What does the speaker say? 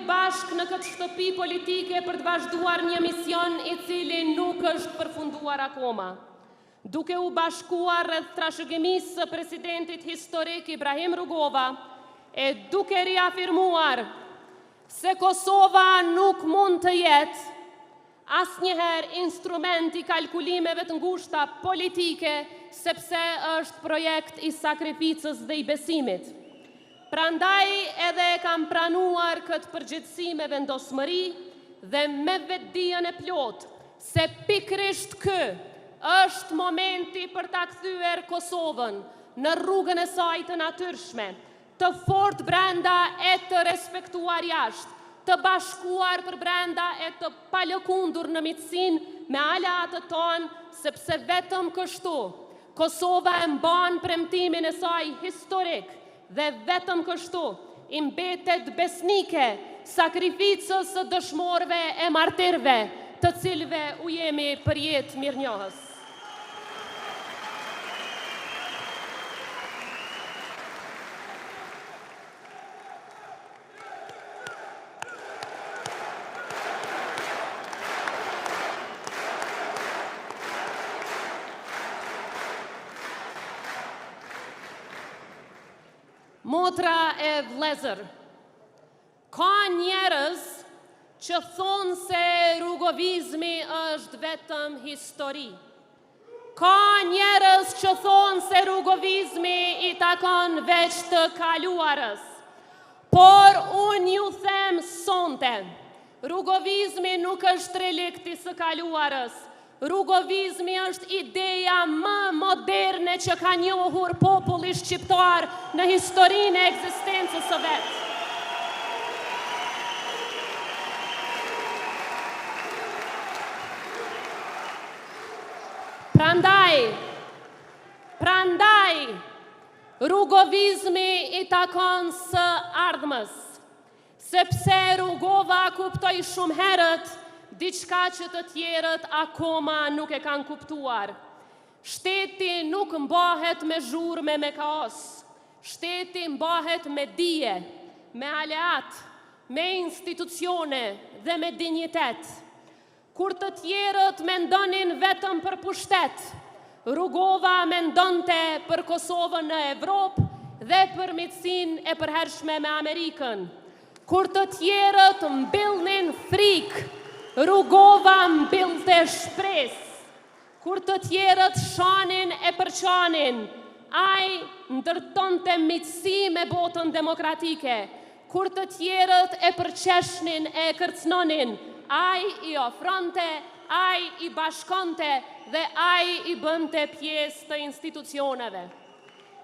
bashkë në këtë shtëpi politike për të vazhduar një mision i cili nuk është përfunduar akoma. Duke u bashkuar rreth trashëgimisë së presidentit historik Ibrahim Rugova e duke riafirmuar se Kosova nuk mund të jetë asnjëherë instrument i kalkulimeve të ngushta politike, sepse është projekt i sakrificës dhe i besimit. Prandaj edhe e kam pranuar këtë përgjegjësi me vendosmëri dhe me vetëdijen e plotë se pikërisht ky është momenti për ta kthyer Kosovën në rrugën e saj të natyrshme, të fortë brenda e të respektuar jashtë, të bashkuar përbrenda e të palëkundur në miqësinë me aleatët tanë, sepse vetëm kështu Kosova e mban premtimin e saj historik dhe vetëm kështu i mbetet besnike sakrificës së dëshmorëve e martirëve, të cilëve u jemi përjetë mirënjohës. Motra e vëllezër, ka njerëz që thonë se rugovizmi është vetëm histori. Ka njerëz që thonë se rugovizmi i takon veç të kaluarës. Por unë ju them sonte, rugovizmi nuk është relikt i së kaluarës. Rugovizmi është ideja më moderne që ka njohur populli shqiptar në historinë e ekzistencës së vet. Prandaj, prandaj, rugovizmi i takon së ardhmës, sepse Rugova kuptoi shumë herët diçka që të tjerët akoma nuk e kanë kuptuar. Shteti nuk mbahet me zhurmë e me kaos. Shteti mbahet me dije, me aleat, me institucione dhe me dinjitet. Kur të tjerët mendonin vetëm për pushtet, Rugova mendonte për Kosovën në Evropë dhe për miqësinë e përhershme me Amerikën. Kur të tjerët mbillnin frikë, Rugova mbillte shpresë. Kur të tjerët shanin e përçanin, ai ndërtonte miqësi me botën demokratike. Kur të tjerët e përqeshnin e e kërcënonin, ai i ofronte, ai i bashkonte dhe ai i bënte pjesë të institucioneve.